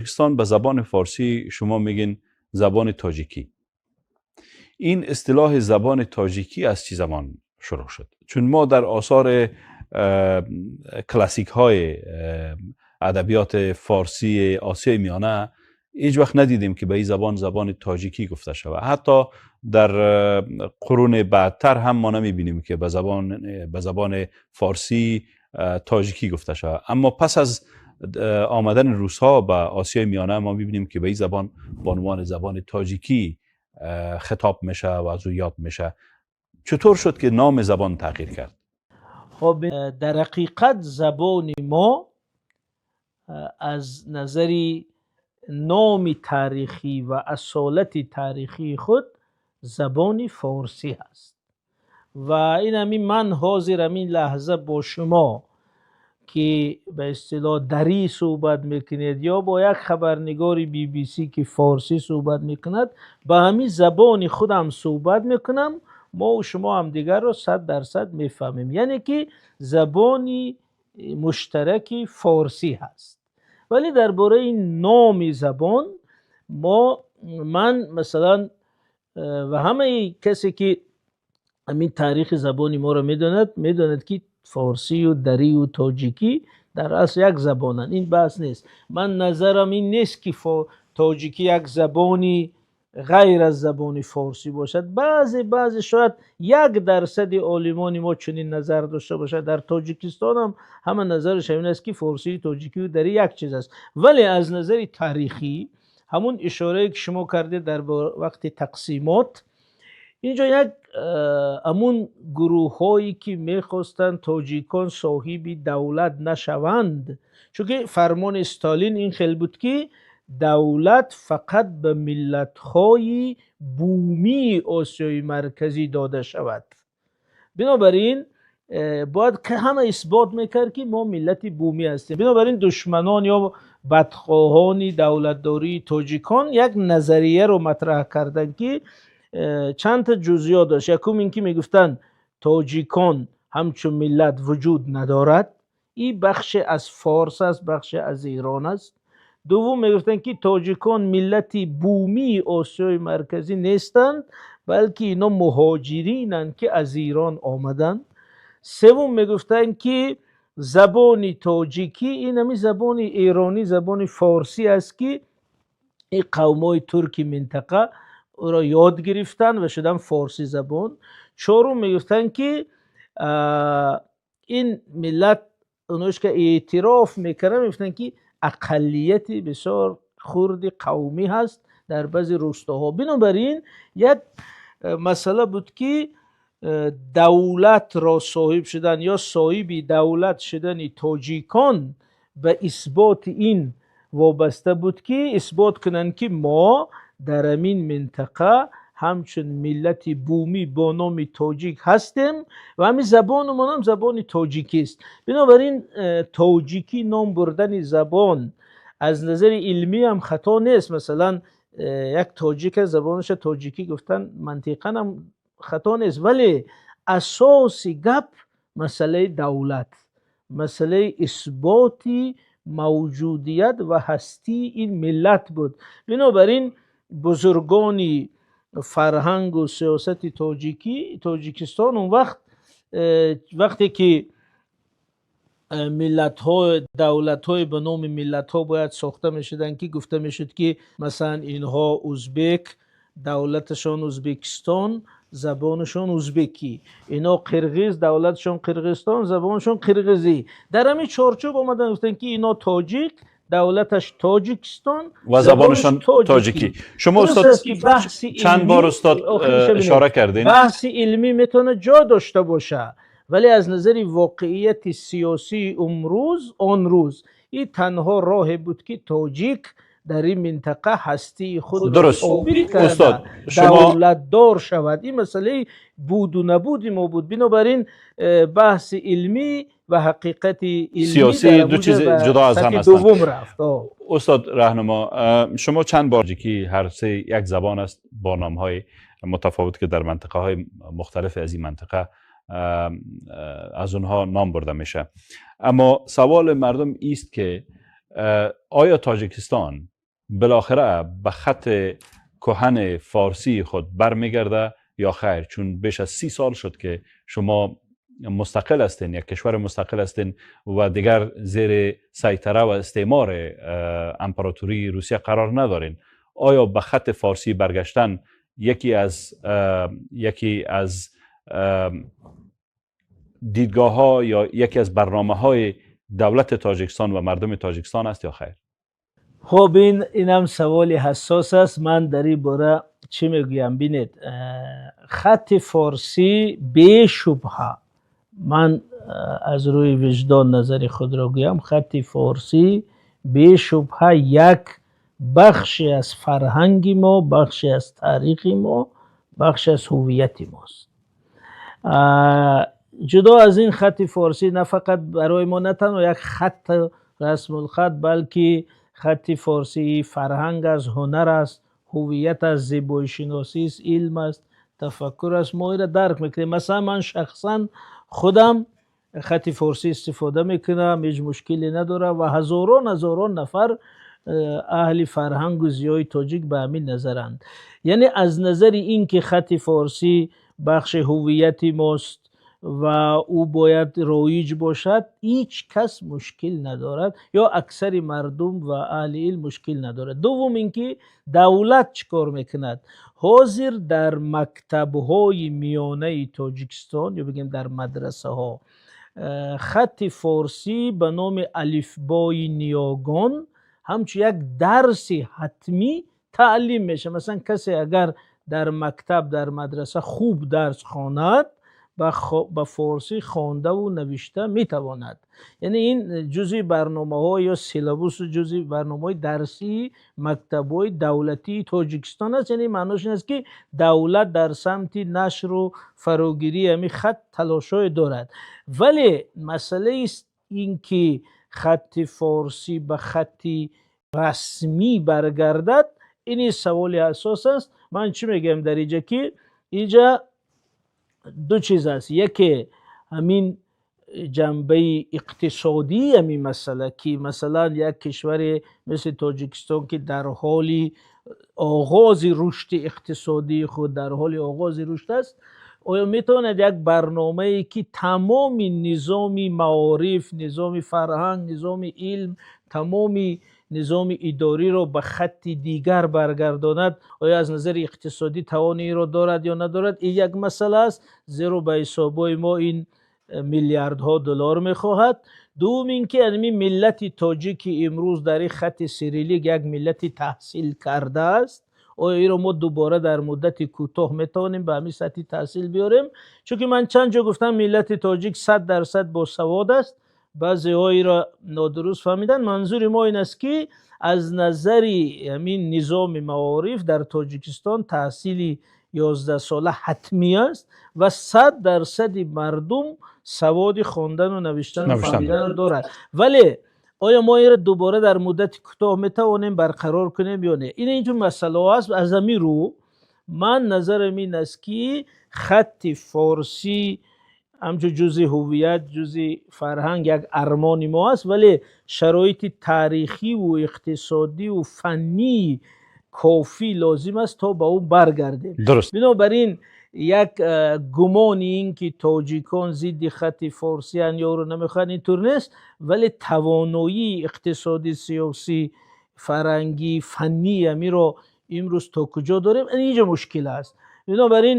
تاجیکستان به زبان فارسی شما میگین زبان تاجیکی. این اصطلاح زبان تاجیکی از چی زمان شروع شد؟ چون ما در آثار کلاسیک های ادبیات فارسی آسیای میانه هیچ وقت ندیدیم که به این زبان زبان تاجیکی گفته شود. حتی در قرون بعدتر هم ما نمیبینیم که به زبان فارسی تاجیکی گفته شود. اما پس از آمدن روس ها به آسیای میانه، ما میبینیم که به این زبان به عنوان زبان تاجیکی خطاب میشه و از او یاد میشه. چطور شد که نام زبان تغییر کرد؟ خب، در حقیقت زبان ما از نظر نام تاریخی و اصالت تاریخی خود زبان فارسی هست و این همین من حاضر همین لحظه با شما که به اصطلاح دری صحبت میکنید یا با یک خبرنگار BBC که فارسی صحبت میکند، به همین زبان خودم صحبت میکنم، ما و شما هم دیگر رو 100% میفهمیم. یعنی که زبانی مشترکی فارسی هست. ولی درباره نام زبان ما، من مثلا و همه کسی که همین تاریخ زبانی ما رو میداند، میداند که فارسی و دری و تاجیکی در اصل یک زبانند. این بحث نیست. من نظرم این نیست که تاجیکی یک زبانی غیر از زبان فارسی باشد. بعضی شاید 1% عالمان ما چنین نظر داشته باشد. در تاجیکستان هم همه نظرش این است که فارسی، تاجیکی و دری یک چیز است. ولی از نظر تاریخی، همون اشاره که شما کردید، در وقت تقسیمات اینجا یک امون گروه هایی که میخواستند تاجیکان صاحب دولت نشوند، چون که فرمان استالین این خیلی بود که دولت فقط به ملت های بومی آسیای مرکزی داده شود. بنابراین باید که همه اثبات میکرد که ما ملت بومی هستیم. بنابراین دشمنان یا بدخواهان دولتداری تاجیکان یک نظریه رو مطرح کردند که چند تا جزئیات داشت. یکم اینکه میگفتند تاجیکان همچون ملت وجود ندارد، این بخش از فارس است، بخش از ایران است. دوم، میگفتند که تاجیکان ملت بومی آسیای مرکزی نیستند، بلکه اینا مهاجرینند که از ایران آمدند. سوم، میگفتند که زبان تاجیکی این همی زبان ایرانی، زبان فارسی است که این قومای ترکی منطقه او را یاد گرفتن و شدن فارسی زبان. چهارم، میگفتند که این ملت، اونوش که اعتراف میکردن، میگفتن که اقلیت بسیار خرد قومی هست در بعضی روستاها. بنابراین یک مسئله بود که دولت را صاحب شدن یا صاحب دولت شدن تاجیکان به اثبات این وابسته بود که اثبات کنند که ما در این منطقه همچون ملت بومی با نام تاجیک هستیم و همین زبان هم زبان تاجیکی است. بنابراین تاجیکی نام بردن زبان از نظر علمی هم خطا نیست. مثلا یک تاجیک زبانش تاجیکی گفتن منطقا هم خطا نیست. ولی اساس گپ مسئله دولت، مسئله اثبات موجودیت و هستی این ملت بود. بنابراین بزرگانی فرهنگ و سیاست تاجیکی تاجیکستان اون وقت، وقتی که ملت ها، دولت های به نام ملت ها باید ساخته می شدن که گفته می شد که مثلا اینها ازبک، دولتشان ازبکستان، زبانشون ازبکی، اینا قرغیز، دولتشون قرغیزستان، زبانشون قرغیزی، در همین چارچوب آمدن گفتن که اینا تاجیک، دولتش تاجیکستان و زبانشان تاجیکی. شما استاد چند بار استاد اشاره کردین. بحث علمی میتونه جا داشته باشه، ولی از نظر واقعیت سیاسی امروز، آن روز این تنها راه بود که تاجیک در این منطقه هستی خود استاد شما دولت دار شود. این مسئله بود و نبود ما بود. بنابراین بحث علمی و حقیقت علمی سیاسی دو چیز جدا از هم هستند. دوم رفت. استاد راهنما، شما چند بار که هر سه یک زبان است با نام های متفاوت که در منطقه های مختلف از این منطقه از اونها نام برده میشه. اما سوال مردم ایست که آیا تاجیکستان بالاخره به خط کهن فارسی خود برمیگرده یا خیر؟ چون بیش از 30 سال شد که شما مستقل هستین، یک کشور مستقل هستین و دیگر زیر سیطره و استعمار امپراتوری روسیه قرار ندارین. آیا به خط فارسی برگشتن یکی از دیدگاه ها یا یکی از برنامه های دولت تاجیکستان و مردم تاجیکستان است یا خیر؟ خب، اینم سوالی حساس است. من در این باره چی میگویم؟ بینید، خط فارسی بی شبهه، من از روی وجدان نظر خود را گویم، خط فارسی بی شبهه یک بخشی از فرهنگ ما، بخشی از تاریخ ما، بخشی از هویت ماست. جدا از این، خط فارسی نه فقط برای ما نه تنها یک خط رسم الخط، بلکه خط فارسی فرهنگ است، هنر است، هویت است، زیبایی شناسی است، علم است، تفکر است. ما را درک میکنیم. مثلا من شخصا خودم خط فارسی استفاده میکنم، هیچ مشکلی نداره و هزاران هزاران نفر اهل فرهنگ و زیای تاجیک به همین نظرند. یعنی از نظر این که خط فارسی بخش هویت ماست و او باید رایج باشد، هیچ کس مشکل ندارد یا اکثر مردم و اهل علم مشکل ندارد. دوم اینکه دولت چیکار میکند؟ حاضر در مکتبهای میانه تاجیکستان یا بگیم در مدرسه ها خط فارسی به نام الفبای نیاگان همچون یک درس حتمی تعلیم میشه. مثلا کسی اگر در مکتب، در مدرسه خوب درس خواند، به فارسی خوانده و نوشته میتواند. یعنی این جزئی برنامه ها یا syllabus، جزئی برنامه های درسی مکتب های دولتی تاجیکستان است. یعنی معناش این است که دولت در سمت نشر و فراگیری همی خط تلاشای دارد. ولی مسئله است این که خط فارسی به خط رسمی برگردد، این سوال اساس است. من چی میگم در اینجا؟ که اینجا دو چیز است. یکی همین جنبه اقتصادی همین مسئله که مثلا یک کشور مثل تاجیکستان که در حال آغاز رشد اقتصادی خود، در حال آغاز رشد است، آیا میتواند یک برنامه که تمام نظام معارف، نظام فرهنگ، نظام علم، تمام نظام اداری را به خط دیگر برگرداند؟ آیا از نظر اقتصادی توان را دارد یا ندارد؟ این یک مسئله است، زیرا به حسابای ما این میلیاردها دلار میخواهد. دوم اینکه یعنی ملت تاجیک امروز در این خط سیریلیک یک ملت تحصیل کرده است. آیا این رو ما دوباره در مدت کوتاه میتوانیم به همین سطح تحصیل بیاریم؟ چون که من چند جا گفتم ملت تاجیک 100% با سواد است، بعضی هایی را نادرست فهمیدن. منظور ما این است که از نظر همین نظام معارف در تاجیکستان تحصیل 11 ساله حتمی است و 100% مردم سواد خواندن و نوشتن و فهمیدن دارد. ولی آیا ما این را دوباره در مدت کوتاه میتوانیم برقرار کنیم یا نه؟ این اینجور مسئله است. از همین رو من نظرم این است که خط فارسی همچون جزء هویت، جزء فرهنگ، یک ارمان ما است، ولی شرایط تاریخی و اقتصادی و فنی کافی لازم است تا به او برگردیم. بنابراین یک گمان این که تاجیکان ضد خط فارسی یا رو نمیخوان، اینطور نیست، ولی توانایی اقتصادی، سیاسی، فرهنگی، فنی امی رو امروز تا کجا داریم، اینجا مشکل است. بنابراین